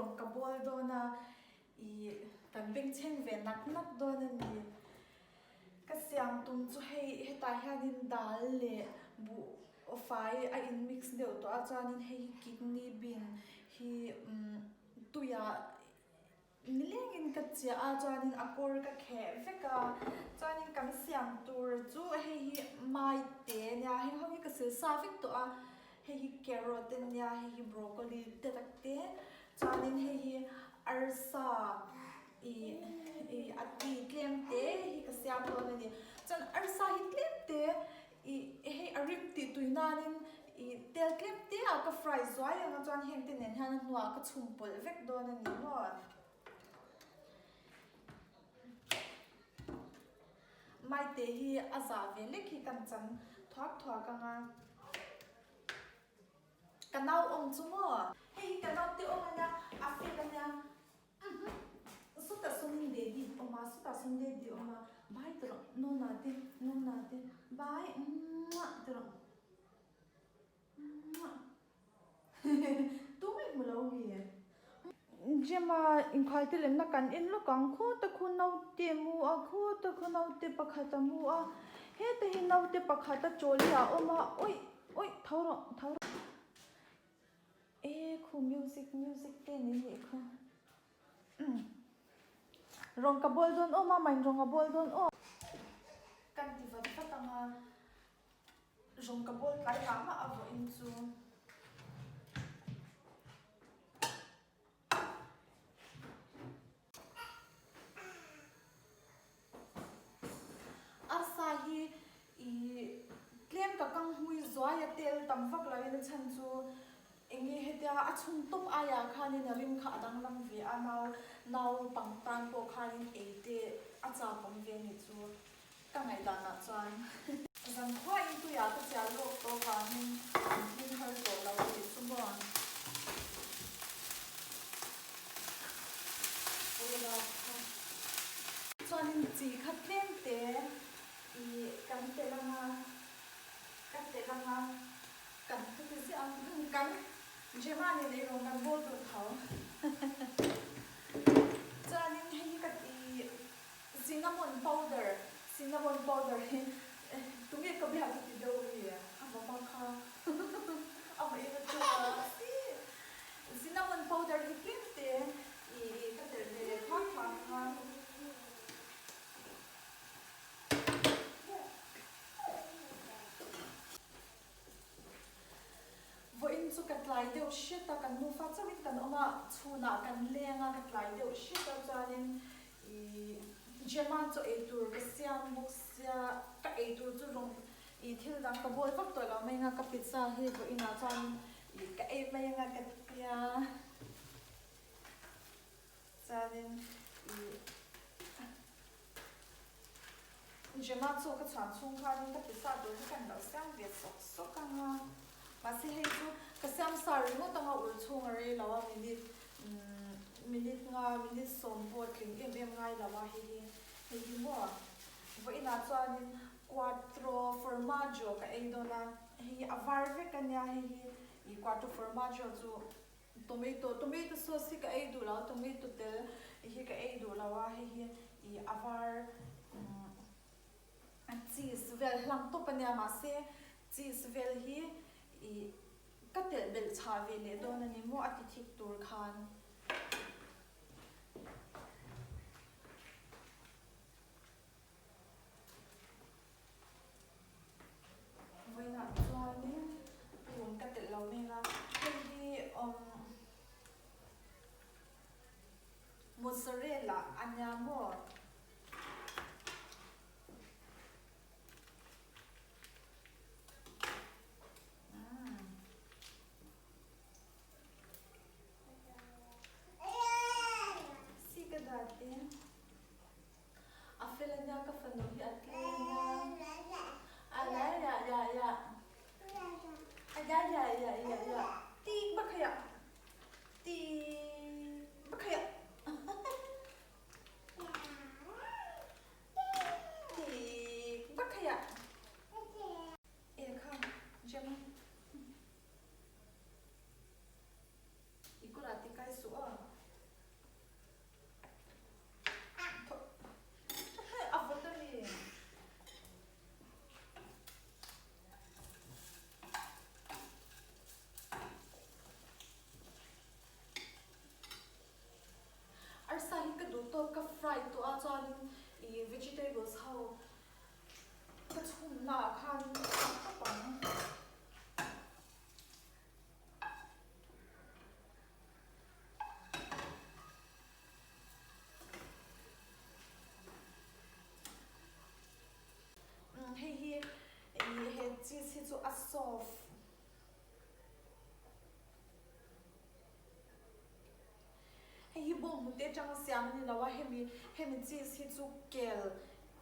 rawng ka bawl dawn a, ih kan bengchheng ve nak nak dawn a ni. Ka siam tum chu hei hetah hianin dal leh buh fai a in mix deuh tawh a chuanin hei hi kidney bean hi umm tuiah Nilengin ka chiah a chuanin a kawr ka kheh vek a, chuanin kan siam tur chu hei hi mai te nia heng ho hi ka sil sa vek tawh a, hei hi carrot te nia hei hi broccoli te tak te chuanin hei hi arsa ih ih a ti tlem te hi ka siam dawn a ni, chuan arsa hi tlem te Ih hei a rim tih tui nanin ih tel tlem te ah ka fry zuai ang a chuan heng te nen hian a hnuah ka chhum pawlh vek dawn a ni maw. Maite hi a zah ve lek hi kan chan thuak thuak ang a. Ka nau awm chu maw. Hei hi ka naute awm a nia, a fel a nia. Sutah sawnin daddy awm a, sutah sawn daddy awm a, bye ti rawh, nona te, nona te, bye muah ti rawh, muah tumah i hmu lo mi? Gemma inkhai te lemna kan en lawk ang, khawta khu naute mu a, khawta khu naute pakhat a mu a, heta hi naute pakhat a trolley ah a awm a, awih awih tho rawh tho rawh. E khu music music te ni nih kha umm rawng ka bawl dawn awm a main rawng a bawl dawn aw. Kan ti vat vat ang a rawng ka bawl tlai mah mah a vawiin chu. Arsa hi ih tlem ka kang hmui zuai a tel tam vak lo in a chhan chu enge hetia a chhun tawp aiah khanin a rim kha a danglam ve a nau naupang tan pawh khanin ei te a chak awm ve anih chu. Ka ngaihdanah chuan zankhua in tuiah ka chiah lawk tawh vangin an hlim har tawh lo a nih chu maw. Chuanin chi kha tlem te ih kan telh anga ka telh anga kan ka ti ziah ang umm kan Gemma nen eirawng kan bawl dun tho. Chuanin hei hi ka ih Cinnamon powder, Cinnamon powder hi tunge ka biak i ti deuh mi a mama kha a mah in a chu a si. Cinnamon powder hi tlem te i ka telh ve leh thuak thuak ang a. Vawiin chu ka tlai deuh hret a, kan nufa chauhin kan awm a, chhunah kan leng a, ka tlai deuh hret a chuanin ih Gemma chu eitur ka siam bawk sia, ka eitur chu rawn ih thil dang ka bawl vak tawh lo mai anga ka pizza hi vawiinah chuan ih ka ei mai anga ka tia. Chuanin ih Gemma chu ka chhuan chhung khanin ka pizza tur hi ka lo siam ve sawk sawk ang a, mahse hei chu ka siam sa ringawt anga ur chhung a rei lo a minute umm minute nga minute sawm pawh tling em em ngai lo a hei hi hei hi maw vawiinah chuanin quattro formaggio ka ei dawn a hei hi a var vek a nia hei hi ih quattro formaggio chu Tomato, tomato sauce hi ka ei duh lo a, tomato tel hi ka ei duh lo a, hei hi ih a var umm cheese vel hlang tawp a nia mahse cheese vel hi ih ka telh belh chhah ve leh dawn a ni maw a ti thik tur khan. Vawiinah chuanin tun ka telh lo mek a, hei hi umm mozzarella a nia maw? Umm. Si ka dat e. A fel a nia ka fanu hi a tlem a, a la ya ya ya a ya ya ya ya ya tik bak hei ah tik bak hei ah tik bak hei ah e kha Gemma i kawrah ti kai suh aw. fry tawh a chuanin ih vegetables ho ka chhumna ah khan ka dah tawp ang. Hei hi ih he cheese hi chu a soft. Hei hi bawng hnute atanga siam a ni lo a, hemi hemi cheese hi chu kel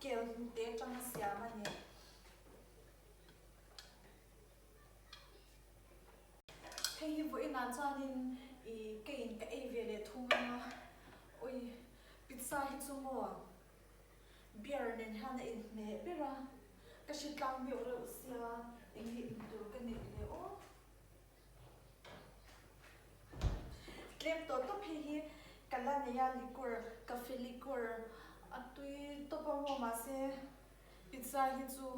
kel hnute atanga siam a ni. Hei hi vawiinah chuanin ih ka in ka ei ve leh thung anga ui pizza hi chu maw beer nen hian a inhmeh ber a, ka hre tlang deuh reuh sia eng nge in tur ka neih leh aw. Tlem tawh tawp hei hi ka la nei a liquor cafe liquor a tui tawp a maw mahse pizza hi chu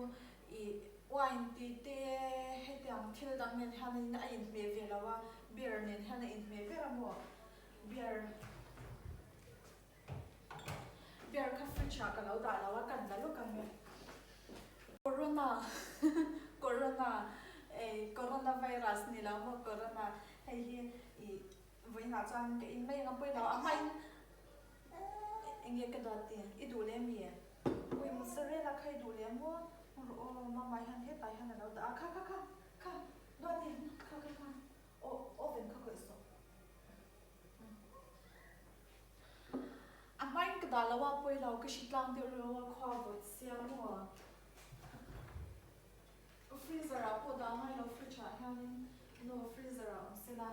ih wine tih te hetiang thil dang nen hianin a inhmeh ve lo a beer nen hian a inhmeh ber a maw beer beer kha fridge ah ka lo dah lo a kan la lawk ang e. Corona Corona ei Corona virus ni lo maw Corona hei hi ih vawiinah chuan ka in mai ang a pawi lo a hmain eng nge ka duat ti i duh leh mi ui mozzarella kha i duh leh maw rawh aw mama hian hetah hian a lo dah a kha kha kha kha duati kha kha kha aw oven kha khawih suh. A hmain ka dah lo a, pawi lo ka hri tlang deuh reuh a khua vawt sia maw. Freezer ah pawh dah ngai lo fridge ah hianin no freezer ah awm sela.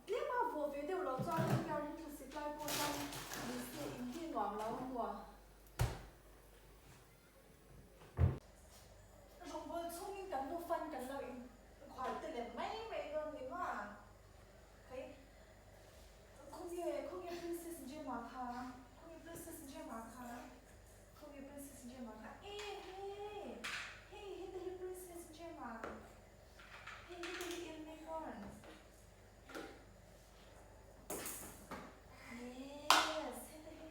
Tlem a vawh ve deuh loh chuan hetiang hi thlasik lai pawh hian ni se in hi nuam lo a maw. Rawngbawl chhungin kan nu fan kan lo inkhual te lem mai mai dawn ni maw? Hei, khawnge, khawnge Princess Gemma kha? Khawnge Princess Gemma kha? Khawnge Princess Gemma kha? E he! Hei, heta hi Princess Gemma. Hei, heta hi Unicorn. Yes, heta hi.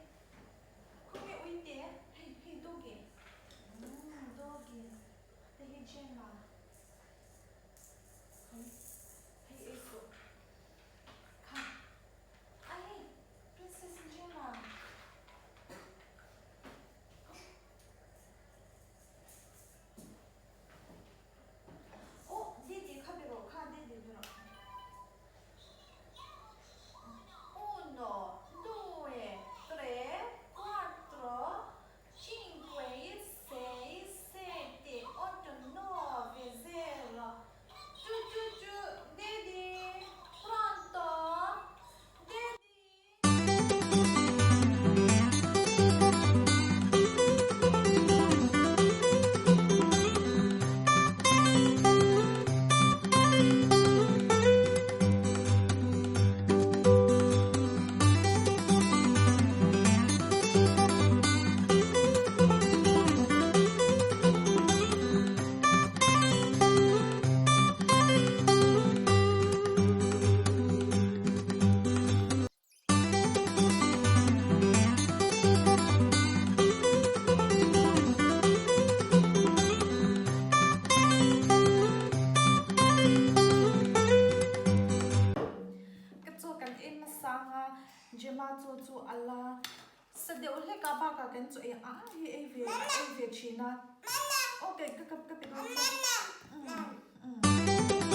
Khawnge uite? Hei hei doggy umm doggy te hi Gemma hei hei ei suh kha a hei princess Gemma oh daddy kha be rawh kha daddy be rawh. Uno, due, tre, quattro, cinque, sei, sette, otto, nove, zero. Chu chu chu, Daddy, pronto? Daddy? Ka chaw kan en nasa anga Gemma chaw chu a la sa deuh hlek a bakah kan chaw eng ang hi ei ve ei ve thin a okay ka ka pe dawn che.